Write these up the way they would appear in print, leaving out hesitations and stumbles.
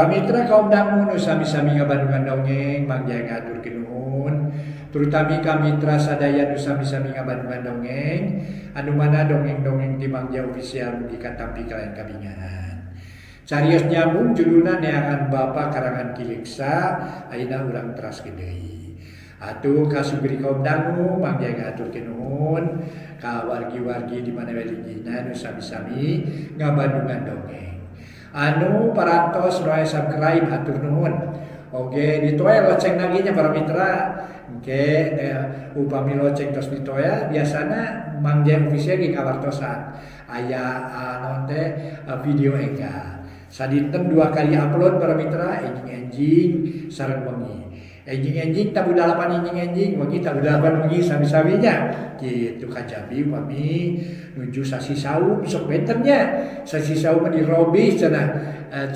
Para mitra kaum dangu nu sami-sami ngabandungan dongeng Mang Jaya ngahaturkeun nuhun. Terutami ka mitra sadaya nu sami-sami ngabandungan dongeng anu mana dongeng-dongeng ti Mang Jaya Official mugi katampi kalayan kabingahan. Carios nyambung judulna Neangan Bapa karangan Ki Leuksa ayeuna urang teraskeun deui. Atuh ka sugri kaum dangu Mang Jaya ngahaturkeun nuhun ka wargi-wargi di mana we linggihna nu sami-sami ngabandungan dongeng. Anu parantos nu aya subscribe hatur nuhun. Oge ditoel loceng lagi nya para mitra. Engke upami loceng tos ditoel biasana Mang Jaya Official ge kawartosan aya naon teh video enggal. Sadinten 2 kali upload para mitra, enjing-enjing sareng wengi. Enjing-enjing tabuh 8 enjing-enjing, wengi tabuh 8 wengi sami-saminya. Kitu kajabi upami nuju sasi saum sok benten nya. Sasi saum mah dirobih cenah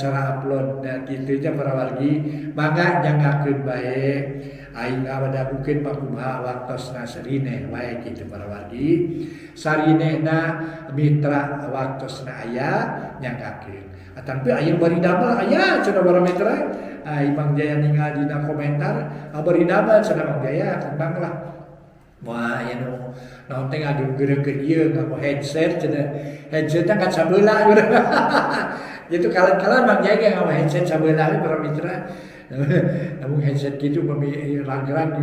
cara upload nah kitu nya para wargi. Mangga nyanggakeun bae aing ngawadagukeun mah kumaha waktosna sarineh wae kitu para wargi. Sarinehna mitra waktosna aya nyanggakeun. Tapi aya bari damel aya cenah para mitra. Ai Mang Jaya ningal dina komentar bari damel cenah Mang Jaya kembang lah. Wah aya nu naon teh ngageureukeun ieu nganggo headset cenah. Headsetna kan sabeula. Gitu kalan-kalan Mang Jaya ge nganggo headset sabeula para mitra. Namun headset gitu bumi rang-rang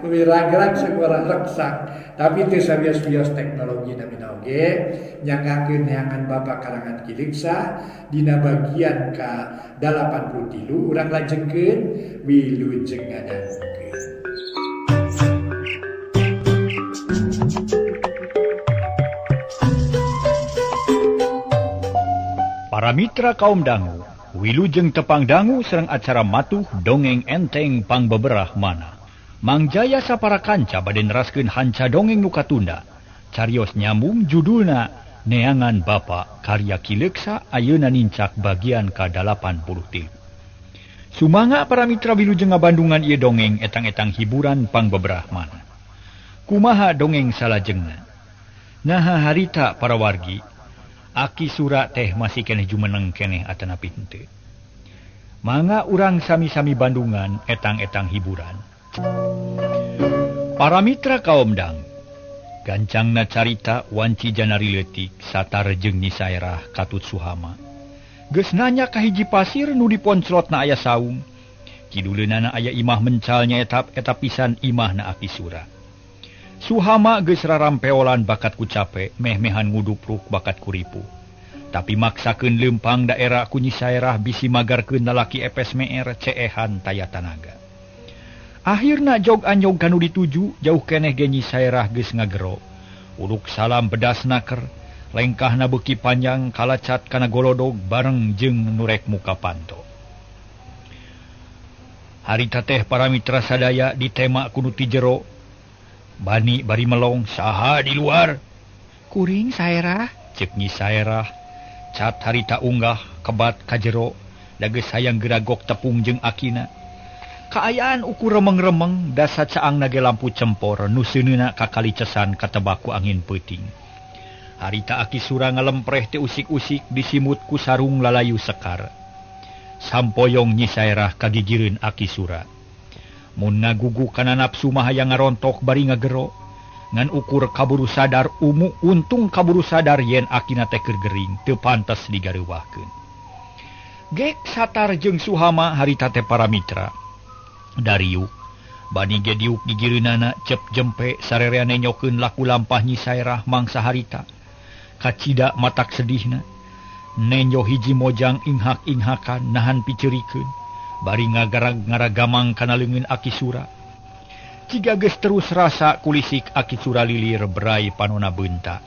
bumi rang-rang suara reksak. Tapi teu sabios-bios teknologi namina oge nyanggakeun neangan Bapa karangan Ki Leuksa dina bagian ka 83 urang lajengkeun wilujeng ngadangukeun. Para mitra kaum dangu, wilujeng tepang dangu sareng acara matuh dongeng enteng pangbeberah mana. Mang Jaya sapara kanca bade neraskeun hanca dongeng nu katunda. Carios nyambung judulna Neangan Bapa karya Ki Leuksa ayeuna nincak bagian ka-83. Sumangga para mitra wilujeng ngabandungan ieu dongeng etang-etang hiburan pangbeberah mana. Kumaha dongeng salajengna? Naha harita para wargi, Aki Sura teh masih keneh jumeneng keneh atanapi henteu. Mangga urang sami-sami bandungan etang-etang hiburan. Para mitra kaum dang, gancangna carita wanci janari leutik satar jeung Nyi Saerah katut Suhama. Geus nanya ka hiji pasir nu diponclotna aya saung. Kiduleunana aya imah mencal nyaeta eta pisan imahna Aki Sura. Suhama geus rarampeolan bakat ku cape, meh-mehan ngudupruk bakat ku ripuh. Tapi maksakeun leumpang daerah ku Nyi Saerah bisi magarkeun lalaki epes meer ceehan taya tanaga. Akhirna jog anyog kanu dituju, jauh keneh ge Nyi Saerah geus ngagero. Uluk salam bedas naker, lengkahna beuki panjang kalacat kana golodog bareng jeung nurek muka panto. Harita teh para mitra sadaya ditema ku nu ti jero. Bani bari melong saha di luar. Kuring Saerah, ceuk Nyi Saerah. Cat harita unggah kebat ka jero, da geus hayang geragok tepung jeung akina. Kaayaan ukur remeng-remeng dasa caangna ge lampu cempor nu seuneuna kakalicesan katebak ku angin peuting. Harita Aki Sura ngalempreh teh usik-usik disimut ku sarung lalayu sekar. Sampoyong Nyi Saerah kagigireun Aki Sura. Mun ngagugu kana nafsu mah hayang ngarontok bari ngagero, ngan ukur kaburu sadar umu untung kaburu sadar yen akina teh keur gering teu pantes digareuwahkeun. Gek satar jeung Suhama harita teh para mitra. Dariuk bani ge diuk gigireunana cep jempe sarerea nenyokeun laku lampah Nyi Saerah mangsa harita. Kacida matak sedihna. Nenyo hiji mojang inghak-inghakan nahan piceurikeun. Bari ngagarag ngaragamang kana leungeun Aki Sura. Ciga geus terus rasa kulisik Aki Sura lilir berai panona beunta.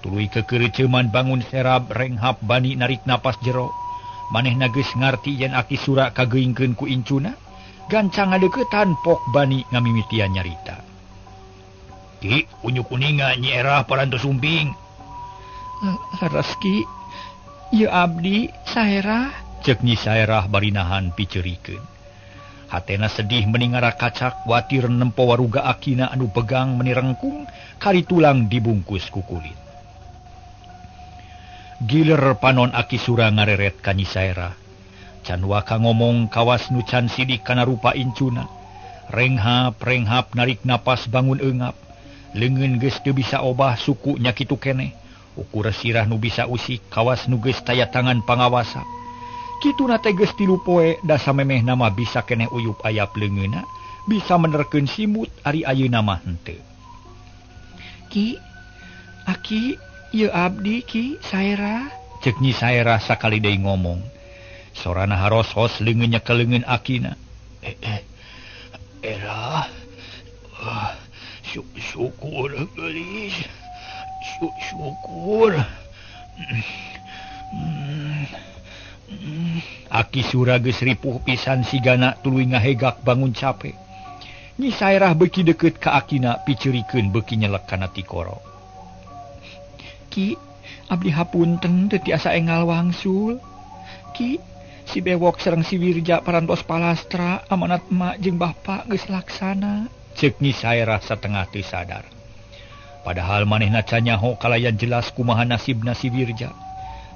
Tuluy kekeureuceuman bangun serab renghap bani narik napas jero. Manehna geus ngarti yen Aki Sura kageingkeun ku incuna. Gancang ngadeuketan pok bani ngamimitian nyarita. Ki, unjuk kuninga Nyi Erah parantos sumping. Leres Ki, ieu abdi Saerah, ceuk Nyi Saerah bari nahan piceurikeun. Hatena sedih meni ngarakacak watir nempo waruga akina anu begang meni rengkung kari tulang dibungkus ku kulit. Giler panon Aki Sura ngareret ka Nyi Saerah. Can waka ngomong kawas nu can sidik kana rupa incuna. Renghap-renghap narik napas bangun eungap. Leungeun geus teu bisa obah suku nya kitu keneh. Ukur sirah nu bisa usik kawas nu geus taya tangan pangawasa. Kituna teh geus 3 poe da samemeh nama bisa keneh uyup ayap leungeunna, bisa menerkeun simut ari ayeuna mah henteu. Ki, aki, ieu abdi Ki Saerah. Ceuk Nyi Saerah sakali deui ngomong. Sorana harosos leungeun nyekel leungeun akina. Era syukur geulis. Syukur. Aki Sura geus ripuh pisan sigana tuluy ngahegak bangun cape. Nyi Saerah beuki deukeut ka akina piceurikeun beuki nyelek kana tikoro. Ki, abdi hapunten teu tiasa engal wangsul. Ki, si Bewok sareng si Wirja parantos palastra amanat emak jeung bapa geus laksana. Ceuk Nyi Saerah satengah teu sadar. Padahal manehna can nyaho kalayan jelas kumaha nasibna si Wirja.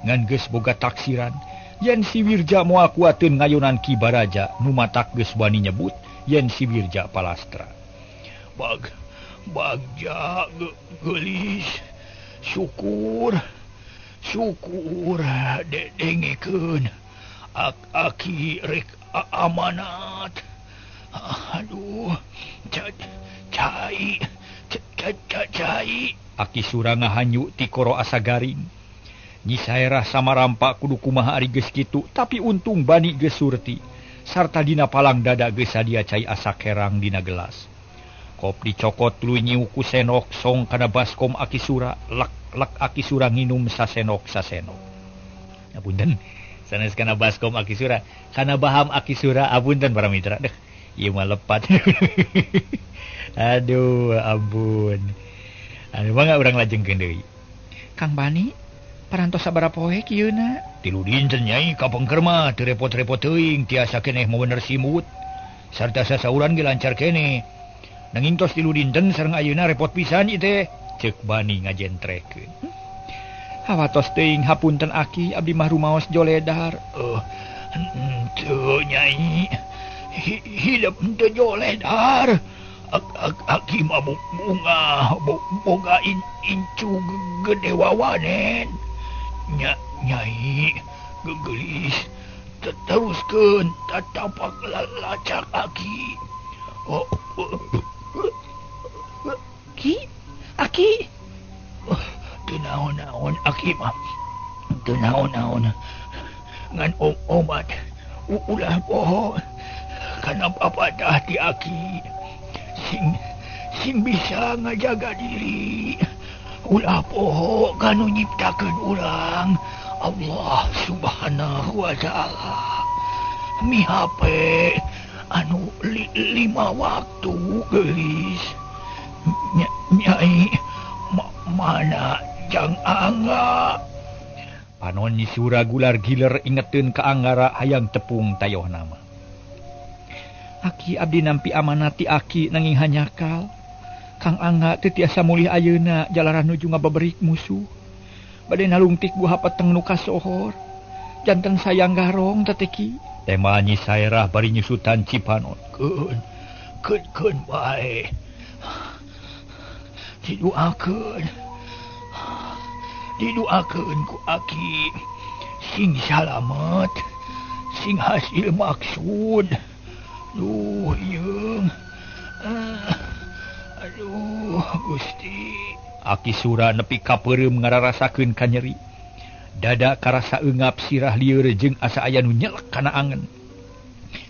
Ngan geus boga taksiran yen si Wirja moal kuateun ngayonan Ki Baraja nu matak geus wani nyebut yen si Wirja palastra. Bagja geulis syukur syukur dengekeun aki rek amanat. Aduh, cai cai. Aki Sura ngahanyu tikoro asa garing. Nyi Saerah samarampa kudu kumaha ari geus kitu, tapi untung bani geus surti sarta dina palang dada geus sadia cai asa kerang dina gelas. Kop dicokot tuluy nyiuk ku senok song kana baskom Aki Sura, lek-lek Aki Sura nginum sasenok-sasenok. Apunten, sanes kana baskom Aki Sura, kana baham Aki Sura, apunten para mitra. Deh, ieu mah lepat. Aduh, ampun. Aduh, mangga urang lajengkeun deui. Kang Bani, parantos sabaraha poe kieuna? 3 dinten nyai ka pengker mah teu repot-repot teuing, tiasa keneh mebener simut. Sarta sasauran ge lancar keneh. Nanging tos 3 dinten sareng ayeuna repot pisan ieu teh. Ceuk Bani ngajentrekeun. Hawatos teuing hapunten aki, abdi mah rumaos joledar. Henteu nyai. Hidup henteu joledar. Aki mah bunga boga incu gede wawanen. Nyai gegelis teruskeun tatapak lacak aki. Oh, Ki, aki. Teu naon-naon aki mah. Teu naon-naon. Ngan omat ulah poho kana papadah ti aki. Sing bisa ngajaga diri. Ulah poho kanu nyiptakeun urang Allah Subhanahu wa ta'ala. Mihape anu 5 waktu geulis. Nyai mana jang angga. Panon Nyi Sura gular giler ingeteun ka Anggara hayang tepung tayoh nama. Aki abdi nampi amanat ti aki nanging hanyakal. Kang Angga teu tiasa mulih ayeuna jalaran nuju ngababerik musuh. Bade nalungtik buah peteng nu kasohor. Janten sayang garong teh Ki. Tema Nyi Saerah bari nyusutan Cipanon. Keun keun keun bae. Diduakeun. Diduakeun ku aki sing salamet, sing hasil maksud. Duh, yeung. Aduh, Gusti. Aki Sura nepi ka peureum ngararasakeun kanyeri. Dada karasa eungap sirah lieur jeung asa aya nu nyelek kana angen.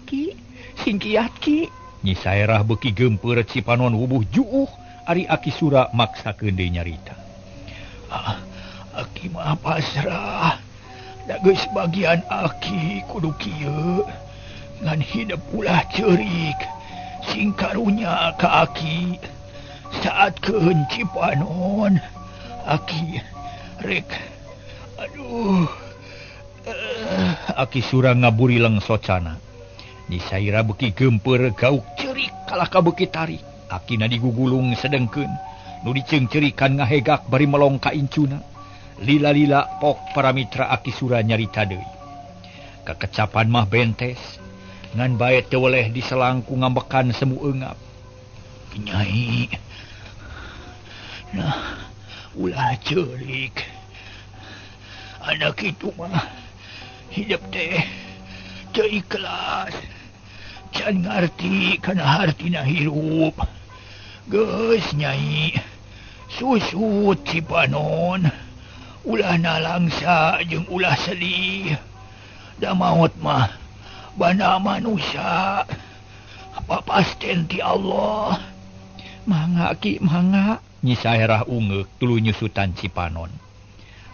Ki, sing kiat Ki. Nyi Saerah beuki geumpeur Cipanon wubuh juuh ari Aki Sura maksakeun deui nyarita. Aki mah pasrah. Da geus bagian aki kudu kieu. Ngan hidup ulah ceurik. Sing karunya ka aki. Saat keun Cipanon aki rek. Aduh. Aki Sura ngaburileng socana. Nyi Saerah beuki geumpeur gauk ceurik kalah ka beuki tarik. Akina digugulung sedengkeun. Nu diceungceurikan ngahegak bari melong ka incuna. Lila-lila pok para mitra Aki Sura nyarita deui. Kakecapan mah bentes ngan bae teu weleh diselangku ngambekan semu eungap. Nyai, nah ulah ceurik. Anak itu mah hidup teh teu ikhlas. Can ngarti kana hartina hirup. Geus Nyai, susut si panon. Ulah nalangsa jeung ulah sedih. Da maot mah bana manusia. Papasten ti Allah. Mangga Ki, mangga. Nyi Saerah ungeuk tuluy nyusutan Cipanon.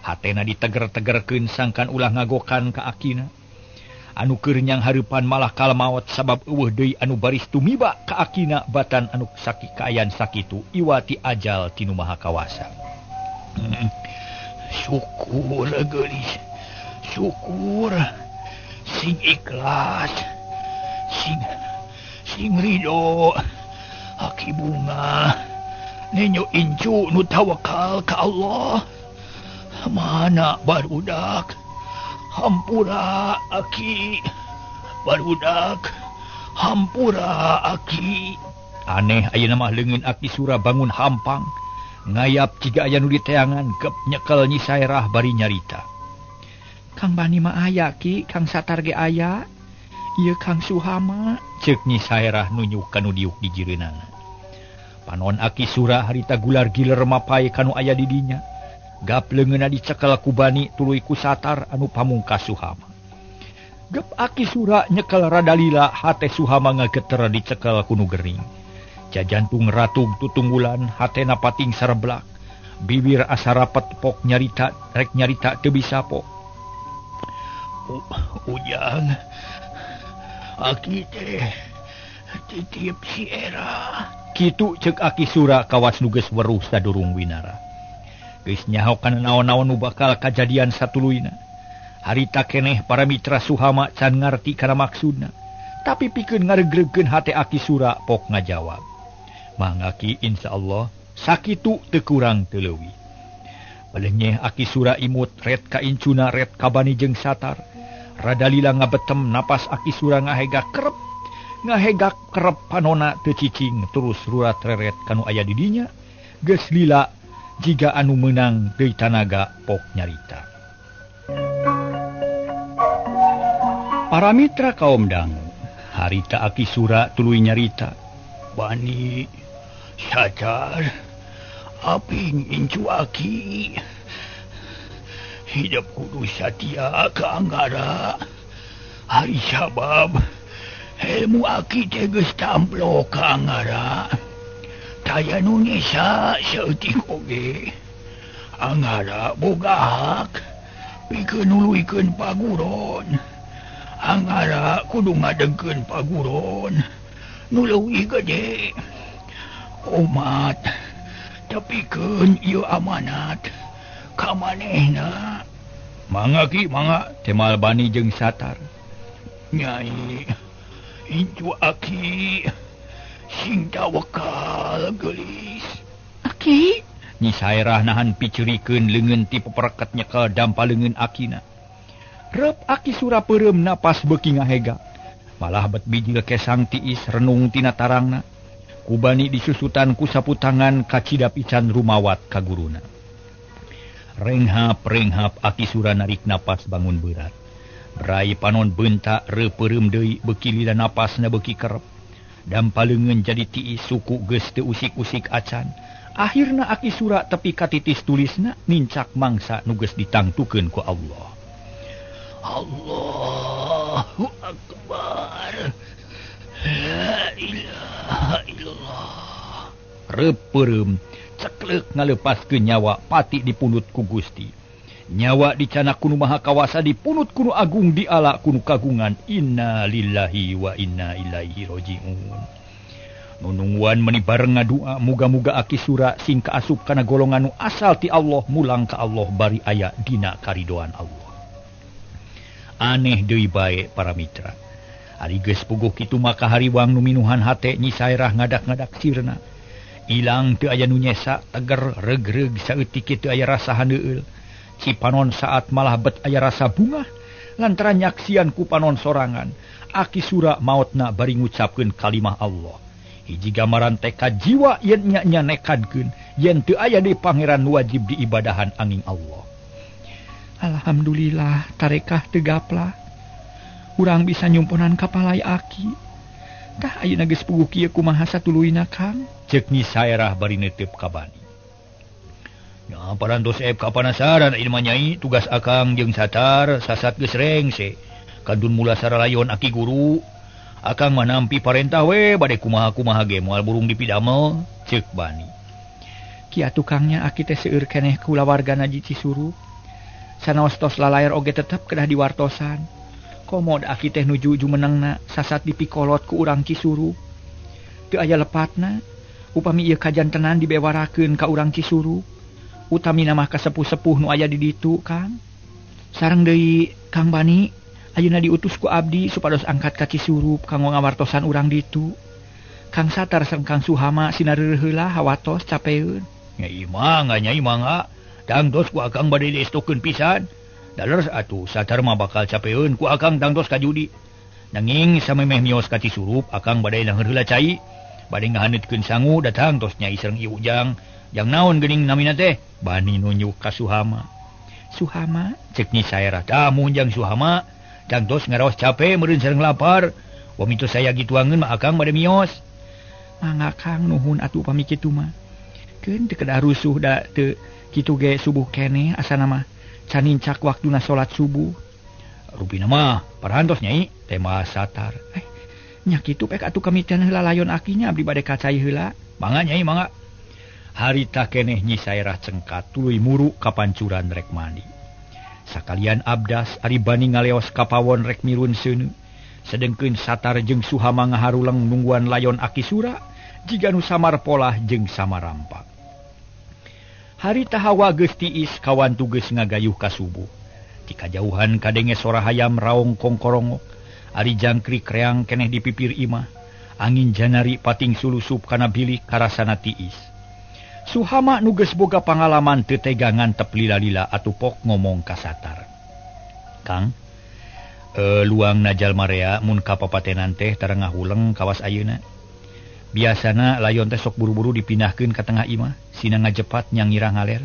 Hatena diteger-tegerkeun sangkan ulah ngagokan ka akina. Anu keur nyang hareupan malah kalmaot sabab eueuh deui anu baris tumiba ka akina batan anu saki kaayan sakitu iwati ajal ti Nu Maha Kawasa. Syukur geulis, syukur, sing ikhlas, sing ridho, aki bunga, nenyo incu nu tawakal ka Allah. Mana barudak? Hampura aki, barudak, hampura aki. Aneh ayeuna mah leungeun Aki Sura bangun hampang, ngayap jiga aya nu diteangan, gep nyekel Nyi Saerah bari nyarita. Kang Bani mah aya Ki, Kang Satar ge aya. Ieu Kang Suhama, ceuk Nyi Saerah nunjuk ka nu diuk di jireunana. Panon Aki Sura harita gular giler mapai ka nu aya di dinya. Gap leungeunna dicekel ku Bani tuluy ku Satar anu pamungkas Suhama. Gep Aki Sura nyekel rada lila, hate Suhama ngageter dicekel ku nu gering. Jajantung ratug tutunggulan, hatena pating sareblak. Bibir asa rapet pok nyarita, rek nyarita teu bisa pok. Ujang, aki teh titip si Era. Kitu ceuk Aki Sura kawas nu geus weruh sadurung winara. Geus nyaho kana naon-naon nu bakal kajadian satuluyna. Harita keneh para mitra Suhama can ngarti kana maksudna. Tapi pikeun ngaregregkeun hate Aki Sura pok ngajawab. Mangga Ki, insyaallah sakitu teu kurang teu leuwih. Balenyeh Aki Sura imut ret ka incuna ret ka Bani jeung Satar. Rada lila ngabetem napas Aki Sura ngahegak kerep. Ngahegak kerep panona teu cicing terus rurat reret kanu aya di dinya. Geus lila jiga anu meunang deui tanaga pok nyarita. Para mitra kaum dangu, harita Aki Sura tuluy nyarita. Bani, Satar, aping incu aki. Hidup kudu satia ka anggara. Hari sabab ilmu aki teh geus tamplok ka anggara. Taya nu nyesa saeutik oge. Anggara boga hak pikeun nuluykeun paguron. Anggara kudu ngadegkeun paguron nu leuwih gede. Omat tepikeun ieu amanat ka manehna. Mangga Ki, mangga, temal Bani jeung Satar. Nyai, incu aki sing tawakal geulis. Aki? Nyi Saerah nahan piceurikeun leungeun ti pepereket nyekel dampa leungeun akina. Reup Aki Sura peureum napas beuki ngahega. Malah bet bijil kesang tiis renung tina tarangna. Ku Bani disusutan ku sapu tangan kacida pican rumawat ka guruna. Renghap-renghap Aki Sura narik napas bangun berat. Berai panon bentak reup peureum deui beuki lila napasna beuki kerep. Dampa leungeun jadi tiis suku geus teu usik-usik acan. Akhirna Aki Sura tepi ka titis tulisna nincak mangsa nu geus ditangtukeun ku Allah. Allahu Akbar. La ilaha illallah. Reup peureum cekleuk ngalepaskeun nyawa pati dipunut ku Gusti. Nyawa dicanak ku Nu Maha Kawasa dipunut ku Nu Agung diala ku Nu Kagungan. Inna lillahi wa inna ilaihi rajiun. Nunungguan meni bareng ngadua muga-muga Aki Sura sing kaasup kana golongan nu asal ti Allah mulang ka Allah bari aya dina karidoan Allah. Aneh deui bae para mitra. Ari geus puguh kitu maka hariwang nu minuhan hate Nyi Saerah ngadak-ngadak sirna. Ilang teu aya nu nyesa, teger regreg saeutik teu aya rasa handeueul. Cipanon saat malah bet aya rasa bungah, Lantaran nyaksian ku panon sorangan Aki Sura maotna bari ngucapkeun kalimah Allah. Hiji gambaran tekad jiwa yen nya-nya nekadkeun yen teu aya deui pangeran wajib diibadahan angin Allah. Alhamdulillah tarekah teu gaplah. Urang bisa nyumponan kapalai aki. Tah ayeuna geus puguh kieu kumaha satuluyna Kang? Ceuk Nyi Saerah bari neuteup ka Bani. Nya parantos ep kapanasaran ieu mah Nyai, tugas akang jeung Satar sasat geus rengse. Kantun mulasara layon aki guru. Akang mah nampi parentah we bade kumaha-kumaha ge moal burung dipidamel, ceuk Bani. Ki atuh Kangnya aki teh seueur keneh kulawargana di Cisurup. Sanaos tos lalaer oge tetep kedah diwartosan. Komod aki teh nuju jumenengna sasat dipikolot ku urang Cisurup. Teu aya lepatna, upami ieu kajantenan dibewarakeun ka urang Cisurup. Utamina mah ka sepuh-sepuh nu aya di ditu, Kang. Sareng deui Kang Bani, ayeuna diutus ku abdi supados angkat ka Cisurup kanggo ngawartosan urang ditu. Kang Satar sareng Kang Suhama sinareureun heula hawatos capeun. Nyai mangga, Nyai mangga. Tangtos ku akang bade diestokeun pisan. Daler atuh Satar mah bakal capeun ku akang tangtos ka judi. Nanging samemeh mios ka Cisurup akang bade nangeur heula cai. Bade ngahaneutkeun sangu datang tos Nyai sareng Ieu Ujang. Jang naon geuning namina teh? Bani nunjuk ka Suhama. Suhama ceuk Nyi Saerah, tah mun jang Suhama tangtos ngaraos cape meureun sareng lapar. Wami teu saya gituangeun mah akang bade mios. Mangga Kang nuhun atuh upami kitu mah. Keun teu kedah rusuh da teu kitu ge subuh keneh asana mah canincak waktuna salat subuh. Rupina mah parantos Nyai tema Satar. Nya kitu pek atuh kami teh heula layon akinya abdi bade ka cai heula. Mangga Nyai mangga. Harita keneh Nyi Saerah cengkat tuluy muru ka pancuran rek mandi. Sakalian abdas ari Bani ngaleos ka pawon rek mirun seuneu. Sedengkeun Satar jeung Suhama ngaharuleng nungguan layon Aki Sura jiga nu samar polah jeung samarampa. Harita hawa geus tiis kawantu geus ngagayuh ka subuh. Ti kajauhan kadenge sora hayam raong kongkorongok. Ari jangkrik reang keneh di pipir imah. Angin janari pating sulusup kana bilik karasana tiis. Suhama nu geus boga pangalaman teu tega ngantep lila-lila atupok ngomong ka Satar. Kang, luang najal marea mun ka papatenan teh tara ngahuleng kawas ayeuna. Biasana layon teh sok buru-buru dipindahkeun ka tengah imah, sina ngajepat nyangirah ngaler.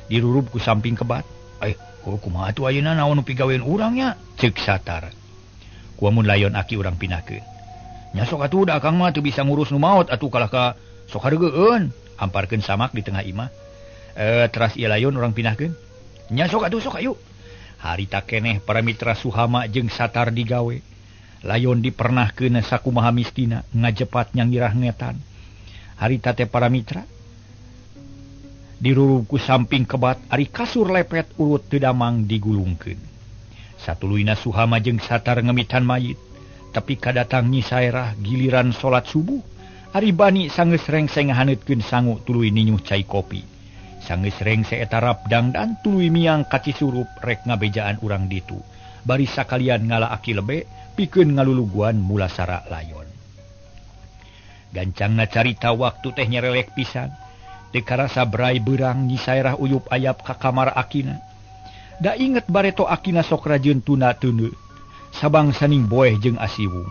Dirurup ku samping kebat. Kumaha atuh ayeuna naon nu pigaweun urang nya? Ceuk Satar. Kuamun layon aki urang pindahkeun. Nya sok atuh da akang mah teu bisa ngurus nu maot atuh kalah ka sok hareugeun. Amparkeun samak di tengah imah. Teras ieu layon urang pindahkeun. Nya sok atuh sok ayu. Harita keneh para mitra Suhama jeung Satar digawe. Layon dipernahkeun sakumaha mistina ngajepat nyangirah ngetan. Harita teh para mitra dirurub ku samping kebat ari kasur lepet urut teu damang digulungkeun. Satuluyna Suhama jeung Satar ngemitan mayit. Tapi kadatang Nyi Saerah giliran salat subuh. Ari Bani sanggeus rengse ngahaneutkeun sangu tuluy ninyuh cai kopi. Sanggeus rengse eta rapdang dan tuluy miang ka Cisurup rek ngabejaan urang ditu. Bari sakalian ngala aki lebe pikeun ngaluluguan mulasara layon. Gancangna carita waktu teh nyerelek pisan. Teu karasa brai beurang Nyi Saerah uyup ayap ka kamar akina. Da inget bareto akina sok rajin tuna teuneu. Sabangsaning boeh jeung asiwung.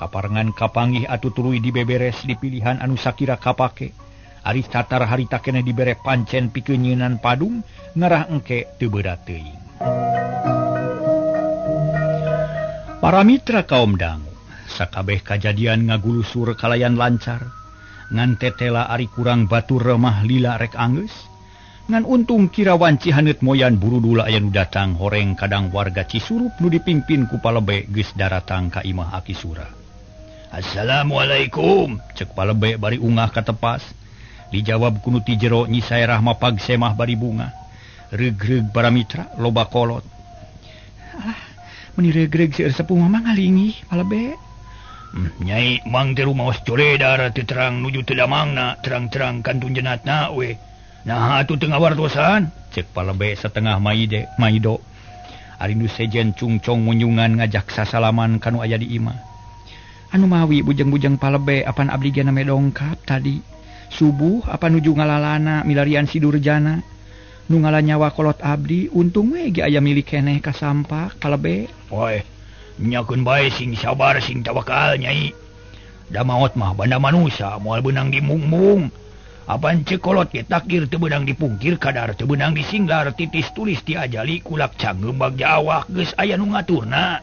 Kaparengan kapanggih atuh tuluy dibeberes di pilihan anu sakira kapake. Ari Satar harita keneh dibere pancen pikeun nyeunan padung ngarah engke teu beurat teuing. Para mitra kaum dangu, sakabeh kajadian ngagulusur kalayan lancar. Ngan tetela ari kurang batur remah lila rek anggeus. Ngan untung kira wanci haneut moyan burudula aya nu datang horeng kadang warga Cisurup nu dipimpin ku palebe geus daratang ka imah Aki Sura. Assalamualaikum, cek palebe bari ungah katepas. Dijawab ku nu ti jero Nyi Saerah mapag semah bari bunga. Reug-reug para mitra loba kolot. Alah, meni reug-reug seueur sepuh mah ngalinggih palebe. Nyai mang teh rumaos coredar teu terang nuju teu damangna, terang-terang kantun jenatna we. Nah atuh teu ngawartosan, cek palebe setengah maide maido. Ari nu sejen cungcong munjungan ngajak sasalaman ka nu aya di imah. Anu mawi bujeng-bujeng palebe apan abdi ge name dongkap tadi. Subuh apa nuju ngalalana milarian si Durjana. Nu ngala nyawa kolot abdi untung we ge aya milik keneh ka sampak palebe. Oe, nyakeun bae sing sabar sing tawakal Nyai. Da maot mah banda manusia moal beunang dimung-mung. Apan ceuk kolot ge takdir teu beunang dipungkir kadar teu beunang disinglar titis tulis ti ajali kulak canggeum bagja awak geus aya nu ngaturna.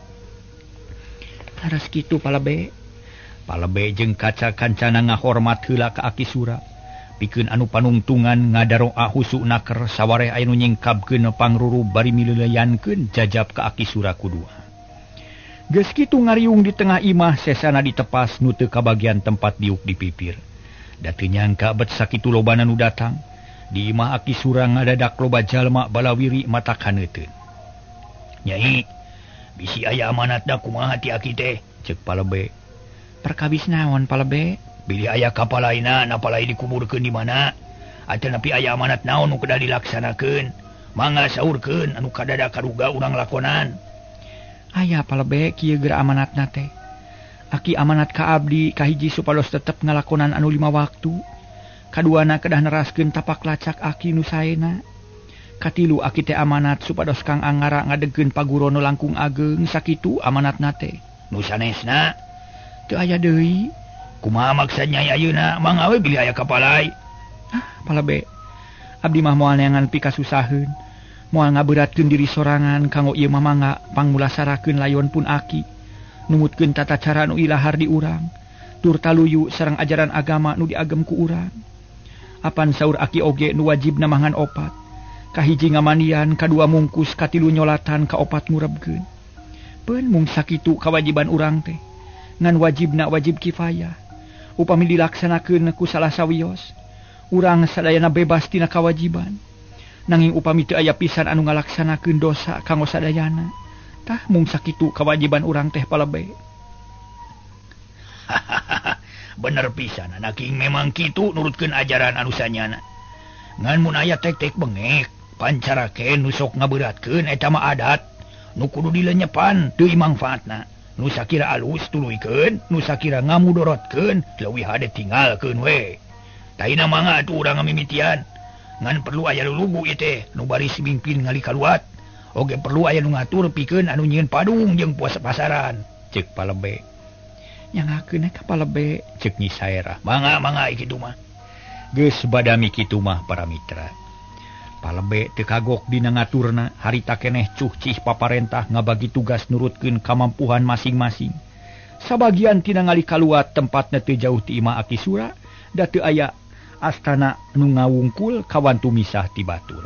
Leres kitu palebe. Palebe jeung kaca-kancana ngahormat heula ka Aki Sura. Pikeun anu panungtungan ngadaroa husuk naker sawareh aya nu nyingkabkeun pangruru bari mileuleyankeun jajab ka Aki Sura kudua. Geus kitu ngariung di tengah imah sesana ditepas nu teu kabagian tempat diuk di pipir. Da teu nyangka bet sakitu lobana nu datang. Di imah Aki Sura ngadadak loba jalma balawiri mata kaneuteun. Nyai, bisi aya amanatna kumaha ti aki teh? Ceuk palebe. Perkawis naon palebe? Bilih aya kapalaina napalai dikuburkeun di mana? Atanapi aya amanat naon nu kedah dilaksanakeun? Mangga saurkeun anu kadada kaduga urang lakonan. Aya palebe kieu geura amanatna teh. Aki amanat ka abdi kahiji supados tetep ngalakonan anu 5 waktu. Kaduana kedah neraskeun tapak lacak aki nu saena. Katilu aki teh amanat supados Kang Angara ngadegkeun pagurono langkung ageng sakitu amanatna teh. Nu sanesna teu aya deui. Kumaha maksud Nyai ayeuna mangga we bilih aya kapalai. Ah, palebe. Abdi mah moal neangan pikasusaheun. Moal ngaberatkeun diri sorangan kanggo ieu mah mangga pangmulasarakeun layon pun aki. Numutkeun tata cara nu ilahar di urang. Tur taluyu sareng ajaran agama nu diagem ku urang. Apan saur aki oge nu wajibna mangan opat. Kahiji ngamandian, kadua mungkus, katilu nyolatan, kaopat ngurebkeun. Peun mung sakitu kawajiban urang teh. Ngan wajibna wajib kifayah. Upami dilaksanakeun ku salah sawios, urang sadayana bebas tina kawajiban. Nanging upami teu aya pisan anu ngalaksanakeun dosa kanggo sadayana. Tah mung sakitu kawajiban urang teh palebe. Bener pisan anak king memang kitu nurutkeun ajaran anu sanyana. Ngan mun aya tek-tek bengek, pancarake nu sok ngaberatkeun eta mah adat nu kudu dilenyepan teu mangfaatna. Nu sakira alus tuluykeun, nu sakira ngamudorotkeun, leuwih hade tinggalkeun we. Taina mangga atuh urang ngamimitian. Ngan perlu aya lulugu ieu teh nu baris mimpin ngalikaluat. Oge perlu aya nu ngatur pikeun anu nyieun padung jeung puasa pasaran. Ceuk palebe. Nyangakeun ka palebe, ceuk Nyi Saerah. Mangga mangga kitu mah. Geus badami kitu mah para mitra. Palebe teu kagok dina ngaturna, harita keneh cuh-cih paparentah ngabagi tugas nurutkeun kamampuhan masing-masing. Sabagian tina ngalikaluat tempatna teu jauh ti imah Aki Sura, da teu aya astana nu ngawungkul kawantu misah ti batur.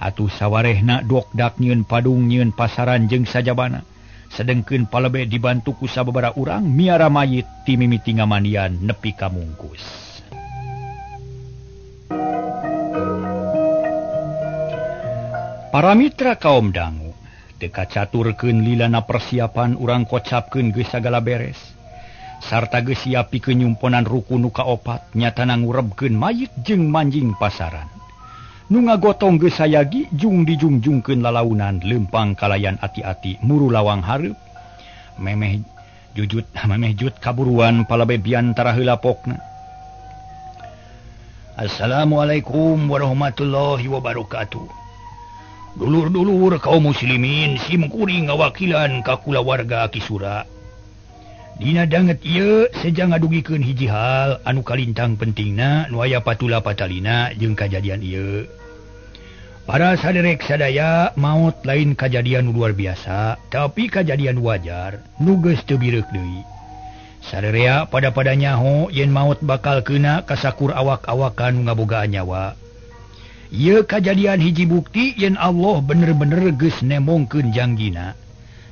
Atuh sawarehna dokdak nyieun padung nyieun pasaran jeung sajabana. Sedengkeun palebe dibantu ku sababaraha urang miara mayit ti mimiti ngamandian nepi ka mungkus. Para mitra kaum dangu, teu kacaturkeun lilana persiapan urang kocapkeun geus sagala beres. Sarta geus siap pikeun nyumponan rukun nu kaopat nyatana ngurebkeun mayit jeung manjing pasaran. Nu ngagotong geus sayagi jung dijungjungkeun lalaunan leumpang kalayan ati-ati muru lawang hareup. Memeh jujut memeh jut kaburuan palebe biantara heula pokna. Assalamualaikum warahmatullahi wabarakatuh. Dulur-dulur kaum muslimin simkuring ngawakilan ka kulawarga Aki Sura. Dina danget ieu seja ngadugikeun hiji hal anu kalintang pentingna nu aya patula patalina jeung kajadian ieu. Para saderek sadaya maot lain kajadian nu luar biasa, tapi kajadian wajar nu geus teu bireuk deui. Sarerea pada-pada nyaho yen maot bakal keuna kasakur awak-awakan nu ngabogaan nyawa. Ieu kajadian hiji bukti yen Allah bener-bener geus nemongkeun jangjina.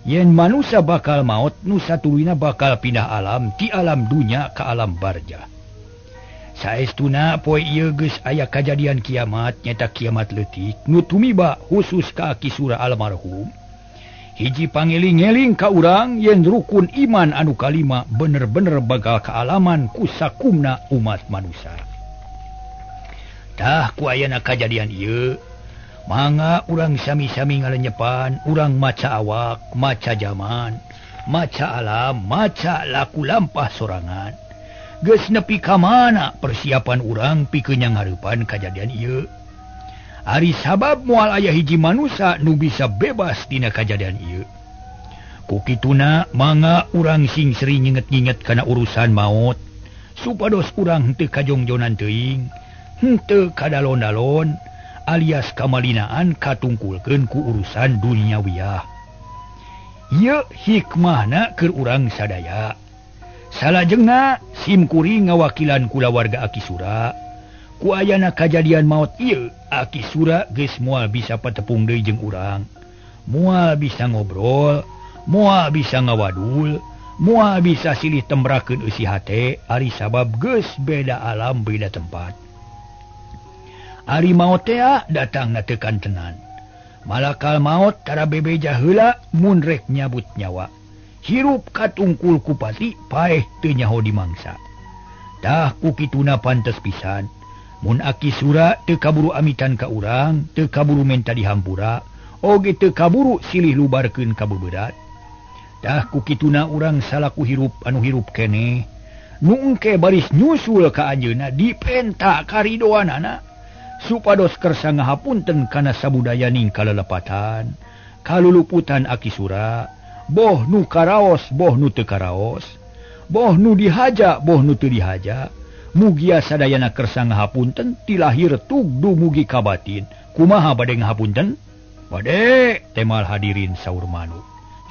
Yen manusia bakal maot nu satuluyna bakal pindah alam ti alam dunya ka alam barjah. Saestuna poe ieu geus aya kajadian kiamat nyata kiamat leutik nu tumiba khusus ka Aki Sura almarhum. Hiji pangeling-eling ka urang yen rukun iman anu kalima bener-bener bakal kaalaman ku sakumna umat manusia. Tah ku ayana kajadian ieu mangga urang sami-sami ngalenyepan, urang maca awak, maca zaman, maca alam, maca laku lampah sorangan. Geus nepi ka mana persiapan urang pikeun nyangareupan kajadian ieu. Ari sabab moal aya hiji manusa nu bisa bebas tina kajadian ieu. Ku kituna mangga urang sing sering nginget-nginget kana urusan maot supados urang henteu kajongjonan teuing, henteu kadalon-dalon alias kamalinaan katungkulkeun ku urusan duniawiyah. Ieu hikmahna keur urang sadaya. Salajengna simkuring ngawakilan kulawarga Aki Sura. Ku ayana kajadian maot ieu, Aki Sura geus moal bisa patepung deui jeung urang. Moal bisa ngobrol, moal bisa ngawadul, moal bisa silih tembrakeun eusi hate ari sabab geus beda alam beda tempat. Ari maot tea datangna teu kantenan. Malakal maot tara bebeja heula mun rek nyabut nyawa. Hirup katungkul kupati paeh teu nyaho dimangsa. Tah ku kituna pantes pisan. Mun Aki Sura teu kaburu amitan ka urang, teu kaburu menta dihampura, oge teu kaburu silih lubarkeun ka beberat. Tah ku kituna urang salaku hirup anu hirup keneh, nu engke baris nyusul ka anjeunna dipenta karidoanana supados kersa ngahapunten kana sabudayaning kalelepatan, kaluluputan Aki Sura. Boh nu karaos, boh nu teu karaos, boh nu dihaja, boh nu teu dihaja. Mugia sadayana kersa ngahapunten ti lahir tugdu mugi kabatin. Kumaha bade ngahapunten? Bade temal hadirin saur manuk.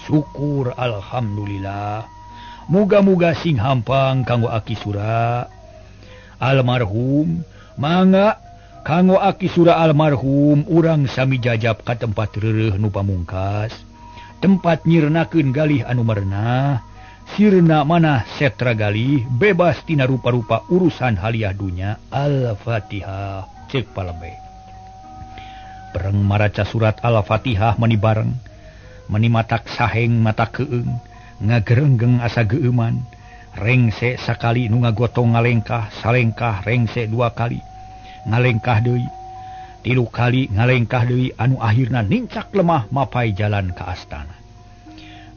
Syukur alhamdulillah. Muga-muga sing hampang kanggo Aki Sura almarhum. Mangga kanggo Aki Sura almarhum urang sami jajab ka tempat reureuh nu pamungkas, tempat nyirnakeun galih anu merenah, sirna manah setra galih bebas tina rupa-rupa urusan haliah dunya. Al-Fatihah cek palebe. Pereng maraca surat Al-Fatihah mani bareng, mani matak saheng mata keung, ngagerenggeng asa geueuman, rengse sakali nu ngagotong ngalengkah, salengkah rengse dua kali, ngalengkah deui, tilu kali ngalengkah deui anu akhirna nincak lemah mapai jalan ka astana.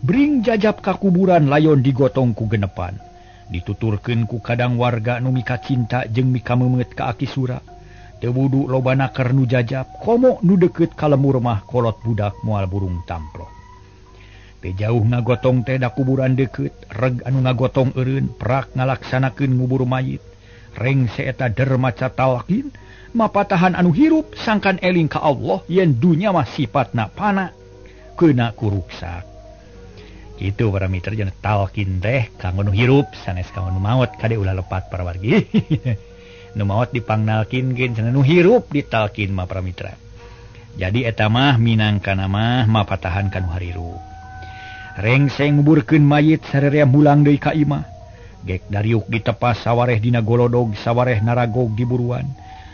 Bring jajab ka kuburan layon digotong ku genepan, dituturkeun ku kadang warga nu mika cinta jeung mika meumeut ka Aki Sura. Teu wudu loba naker nu jajab, komo nu deukeut ka lemur mah kolot budak moal burung tamplok. Teu jauh ngagotong teh da kuburan deukeut, reg anu ngagotong eureun prak ngalaksanakeun ngubur mayit. Rengse eta dermaca talqin, mapatahan anu hirup sangkan eling ka Allah yen dunya mah sifatna pana keuna kuruksak. Kitu para mitra jeung talqin teh kanggo nu hirup sanes kanggo nu maot kade ulah lepat para wargi. Nu maot dipangnalkin gen cenah nu hirup ditalkin mah para mitra. Jadi eta mah minangkana mah mapatahan kanu harirup. Rengse nguburkeun mayit sarerea mulang deui ka imah. Gek dariuk ditepas sawareh dina golodog sawareh naragog di buruan.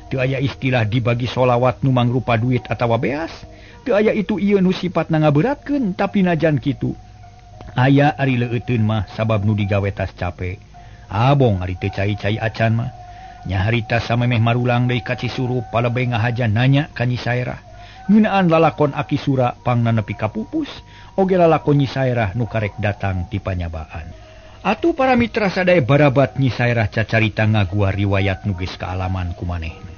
Teu aya istilah dibagi solawat nu mangrupa duit atawa beas. Teu aya itu ieu nu sifatna ngaberatkeun tapi najan kitu. Aya ari leueuteun mah sabab nu digawe tas cape. Abong ari teu cai-cai acan mah. Nyaharita samemeh marulang deui ka Cisurup palebe ngahaja nanya ka Nyi Saerah. Ngeunaan lalakon Aki Sura pangna nepi ka pupus, oge lalakon Nyi Saerah nu karek datang ti panyabaan. Atuh para mitra sadaya barabat Nyi Saerah cacarita ngagua riwayat nu geus kaalaman ku manehna.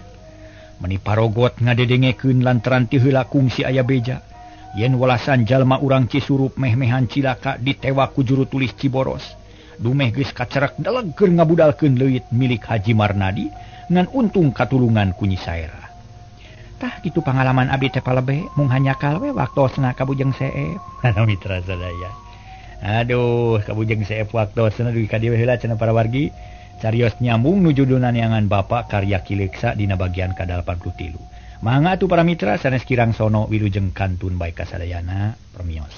Meni parogot ngadedengekeun lantaran ti heula kungsi aya beja. Yen walasan jalma urang Cisurup meh-mehan cilaka ditewak ku juru tulis Ciboros. Dumeh geus kacerek deleg keur ngabudalkeun leuit milik Haji Marnadi ngan untung katulungan ku Nyi Saerah. Tah kitu pangalaman abdi teh palebe mung hanyakal we waktosna ka Bujeng Seep. Mitra sadaya. Aduh, ka Bujeng Seep waktosna dugi ka dieu heula cenah para wargi. Carios nyambung nu judulna neangan Bapak karya Kileksa dina bagian ka-83. Mangga atuh para mitra sanes kirang sono wilujeng kantun bae kasadayana permios.